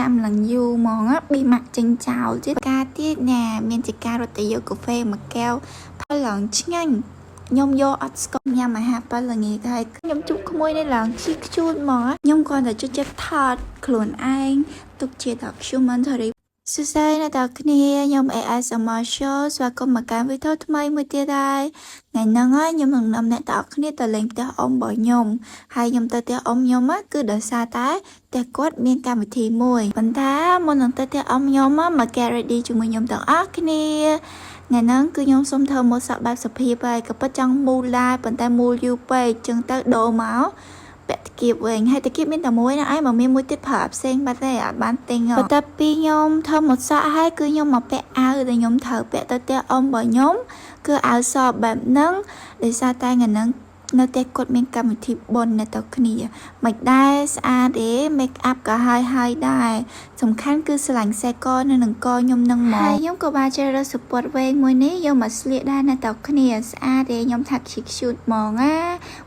ចាំឡើងយូរហ្មងប៊ីម៉ាក់ចេញចោលទៀតការទៀតណាមានជាការរត់ទៅយកកាហ្វេមួយកែវផលឡើងឆ្ងាញ់ខ្ញុំយកអត់ស្ករញ៉ាំអាហារប៉ល្ងាចហើយខ្ញុំជួបក្មួយនេះឡើងឈីខ្ជូតហ្មងខ្ញុំគ្រាន់តែចុចចិត្តថតខ្លួនឯងទុកជា documentary សួស្តីអ្នកទាំងគ្នាខ្ញុំ ASMR Show ស្វាគមន៍មកកាន់វីដេអូថ្មីមួយទៀតហើយថ្ងៃហ្នឹងហើយខ្ញុំនឹងនាំអ្នកទាំងអស់គ្នាទៅលេងផ្ទះអ៊ំរបស់ខ្ញុំហើយខ្ញុំទៅផ្ទះអ៊ំខ្ញុំគឺដោយសារតែផ្ទះគាត់មានកម្មវិធីមួយប៉ុន្តែមុននឹងទៅផ្ទះអ៊ំខ្ញុំមក get ready ជាមួយខ្ញុំទាំងអស់គ្នាថ្ងៃហ្នឹងគឺខ្ញុំសុំធ្វើម៉ូតសក់បែបសុភាពហើយក៏ពិតចង់មូលដែរប៉ុន្តែមូលយូរពេកចឹងទៅដូរមកពាក់តាគៀបវិញហើយតាគៀបមានតែមួយណាឯងបើមានមួយទៀតប្រើផ្សេងបាត់ទេអត់បានទិញបន្ទាប់ពីខ្ញុំធ្វើម៉ូតសក់ហើយគឺខ្ញុំមកពាក់អាវដែលខ្ញុំត្រូវពាក់ទៅផ្ទះអ៊ំរបស់ខ្ញុំគឺអាវសបែបហ្នឹងដោយសារតែថ្ងៃហ្នឹងនៅផ្ទះគាត់មានកម្មវិធីបុណ្យនៅតគ្នាមិនដែរស្អាតទេ make up ក៏ហើយហើយដែរសំខាន់គឺស្រឡាញ់ខ្សែកនៅនឹងកខ្ញុំនឹងមកហើយខ្ញុំក៏បានជ្រើសរើសសំពត់វែងមួយនេះយកមកស្លៀកដែរនៅតគ្នាស្អាតទេខ្ញុំថា cute ហ្មងណា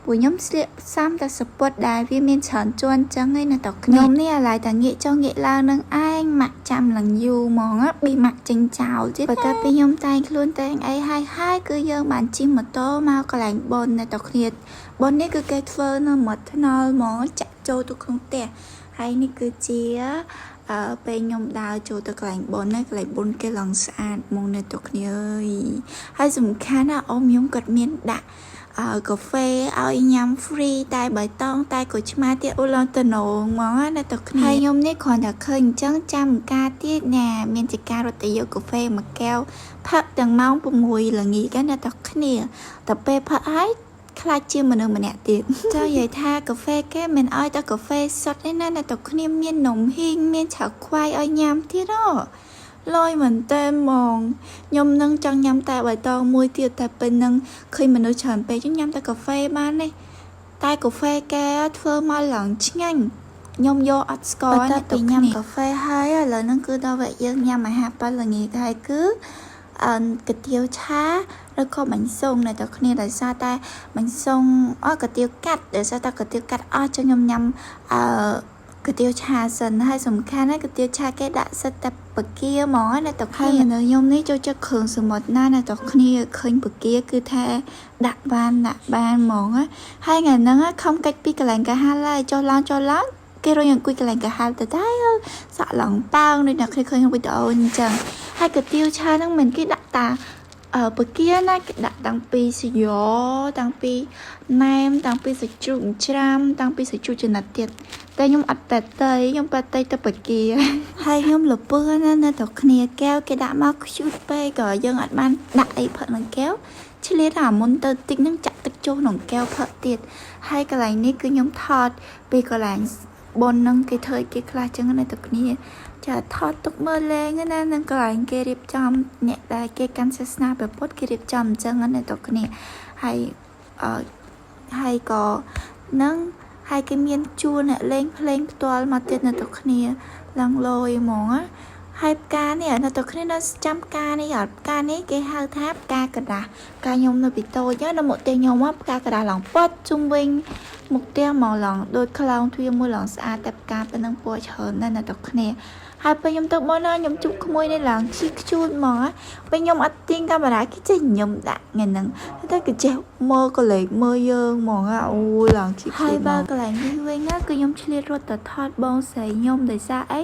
ព្រោះខ្ញុំស្លៀកសំតែសំពត់ដែរវាមានច្រើនជាន់ចឹងឯណាតគ្នាខ្ញុំនេះអាឡ័យតែងាកចុះងាកឡើងនឹងឯងម៉ាក់ចាំឡើងយូរហ្មងប៊ីម៉ាក់ចេញចោលទៀតបន្ទាប់ពីខ្ញុំតែងខ្លួនតែងអីហើយហើយគឺយើងបានជិះម៉ូតូមកកន្លែងបុណ្យនៅតគ្នាបុណ្យនេះគឺគេធ្វើនៅមាត់ថ្នល់ហ្មងចាក់ចូលទៅក្នុងផ្ទះហើយនេះគឺជាអឺពេលខ្ញុំដើរចូលទៅកន្លែងបុណ្យណាកន្លែងបុណ្យគេឡើងស្អាតហ្មងនៅតគ្នាអើយហើយសំខាន់ណាអ៊ំខ្ញុំគាត់មានដាក់អឺកាហ្វេឲ្យញ៉ាំ free តែបៃតងតែក៏ឆ្មាទៀតអូឡងតំណងហ្មងណាតគ្នាហើយខ្ញុំនេះគ្រាន់តែឃើញអញ្ចឹងចាំការទៀតណាមានជាការរត់ទៅយកកាហ្វេមួយកែវផឹកទាំងម៉ោង6ល្ងាចណាតគ្នាតែពេលផឹកហើយខ្លាចជាមនុស្សម្នាក់ទៀតចង់និយាយថាកាហ្វេគេមិនឲ្យតែកាហ្វេសុទ្ធទេណាអ្នកតគ្នាមាននំហ៊ីងមានឆៅខ្វៃឲ្យញ៉ាំទៀតហ៎លយមែនតើហ្មងខ្ញុំនឹងចង់ញ៉ាំតែបៃតងមួយទៀតតែពេលនឹងឃើញមនុស្សច្រើនពេកញ៉ាំតែកាហ្វេបានទេតែកាហ្វេគេធ្វើមកឡើងឆ្ងាញ់ខ្ញុំយកអត់ស្ករណាទៅញ៉ាំកាហ្វេហើយឥឡូវហ្នឹងគឺដល់វគ្គយើងញ៉ាំអាហារប៉ល្ងាចហើយគឺអឺកាទៀវឆាឬក៏បាញ់សុងនៅតែគ្នាដោយសារតែបាញ់សុងអកាទៀវកាត់ដោយសារតែកាទៀវកាត់អស់ចឹងខ្ញុំញ៉ាំអឺកាទៀវឆាសិនហើយសំខាន់ណាកាទៀវឆាគេដាក់សិតតែបកាហ្មងណាតគ្នាមនុស្សខ្ញុំនេះចូលចិត្តគ្រឿងសមុទ្រណាស់ណាតគ្នាឃើញបកាគឺថាដាក់បានដាក់បានហ្មងហើយថ្ងៃហ្នឹងខំកាច់ពីកន្លែងកាហាលហើយចុះឡើងចុះឡើងគេរុញអង្គុយកន្លែងកាហាលទៅតែសក់ឡើងប៉ោងដូចអ្នកឃើញក្នុងវីដេអូអញ្ចឹងហើយកាទៀវឆាហ្នឹងមិនគេដាក់តាអឺពគាណាគេដាក់តាំងពីសយោតាំងពីណែមតាំងពីសាច់ជ្រូកច្រាមតាំងពីសាច់ជ្រូកចំណិតទៀតតែខ្ញុំអត់តែតៃខ្ញុំប៉តៃទៅពគាហើយខ្ញុំលពើណានៅតែគ្នាកែវគេដាក់មកខ្ជូតពេកក៏យើងអត់បានដាក់អីផឹកនឹងកែវឆ្លៀតអាមុនទៅតិចនឹងចាក់ទឹកចូលក្នុងកែវផឹកទៀតហើយកន្លែងនេះគឺខ្ញុំថតពីកន្លែងបុណ្យនឹងគេធ្វើគេខ្លះចឹងណាទៅគ្នាចាថតទុកមើលលេងណានឹងកន្លែងគេរៀបចំអ្នកដែលគេកាន់សាសនាព្រះពុទ្ធគេរៀបចំអញ្ចឹងណាទៅគ្នាហើយអឺហើយក៏នឹងហើយគេមានជួលអ្នកលេងភ្លេងផ្ទាល់មកទៀតនៅទៅគ្នាឡើងលយហ្មងណាហើយផ្កានេះនៅទៅគ្នានៅចាំផ្កានេះអត់ផ្កានេះគេហៅថាផ្កាក្រដាសផ្កាខ្ញុំនៅពីតូចនៅមុខផ្ទះខ្ញុំផ្កាក្រដាសឡើងពត់ជុំវិញមុខផ្ទះមកឡើងដូចខ្លោងទ្វារមួយឡើងស្អាតតែផ្កាប៉ុណ្ណឹងពណ៌ច្រើនណាស់នៅទៅគ្នាហើយពេលខ្ញុំទៅមកណាខ្ញុំជួបក្មួយនេះឡើងឈីខ្ជូតហ្មងពេលខ្ញុំអត់ទាញកាមេរ៉ាគេចេះខ្ញុំដាក់ថ្ងៃហ្នឹងតែគេចេះមើលកលេចមើលយើងហ្មងអូឡើងឈីខ្ជូតហើយបើកន្លែងនេះវិញណាគឺខ្ញុំឆ្លៀតរត់ទៅថតបងស្រីខ្ញុំដោយសារអី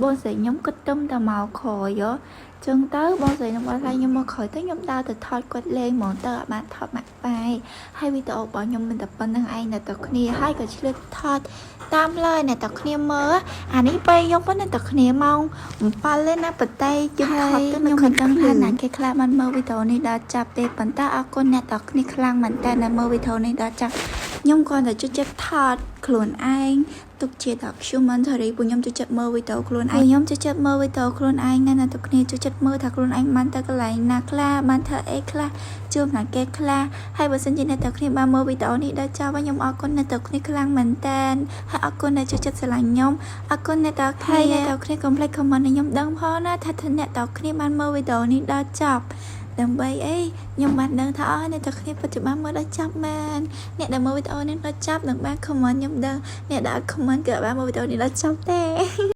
បងស្រីខ្ញុំគិតទឹមតែមកក្រោយចឹងទៅបងស្រីខ្ញុំគាត់ថាខ្ញុំមកក្រោយទៅខ្ញុំដើរទៅថតគាត់លេងហ្មងទៅអត់បានថតម៉ាក់ប៉ែហើយវីដេអូរបស់ខ្ញុំមិនតែប៉ុណ្្នឹងឯងអ្នកតគ្នាហើយក៏ឆ្លៀតថតតាមឡើយអ្នកតគ្នាមើលអានេះពេលយប់ហ្នឹងអ្នកតគ្នាម៉ោង7ទេណាប៉ុន្តែយើងថតទៅខ្ញុំមិនដឹងថាណាគេខ្លះបានមើលវីដេអូនេះដល់ចាប់ទេប៉ុន្តែអរគុណអ្នកតគ្នាខ្លាំងមែនតើដែលមើលវីដេអូនេះដល់ចាប់ខ្ញុំគ្រាន់តែចុចចិត្តថតខ្លួនឯងទុកជា documentary ពួកខ្ញុំចូលចិត្តមើលវីដេអូខ្លួនឯងខ្ញុំចូលចិត្តមើលវីដេអូខ្លួនឯងណាស់ណាទុកគ្នាចូលចិត្តមើលថាខ្លួនឯងបានទៅកន្លែងណាខ្លះបានធ្វើអីខ្លះជួបណាគេខ្លះហើយបើសិនជាអ្នកទាំងគ្នាបានមើលវីដេអូនេះដល់ចប់ខ្ញុំអរគុណអ្នកទាំងគ្នាខ្លាំងមែនតើហើយអរគុណដែលចូលចិត្តស្រឡាញ់ខ្ញុំអរគុណអ្នកទាំងគ្នាអ្នកទាំងគ្នាកុំភ្លេច comment ឲ្យខ្ញុំដឹងផងណាថាអ្នកទាំងគ្នាបានមើលវីដេអូនេះដល់ចប់ដើម្បីអីខ្ញុំបានដឹងថាអូអ្នកទាំងគ្នាពិតជាបានមើលដល់ចប់មែនអ្នកដែលមើលវីដេអូនេះដល់ចប់នឹងបាន comment ខ្ញុំដឹងអ្នកដែលអត់ comment គឺអត់បានមើលវីដេអូនេះដល់ចប់ទេ។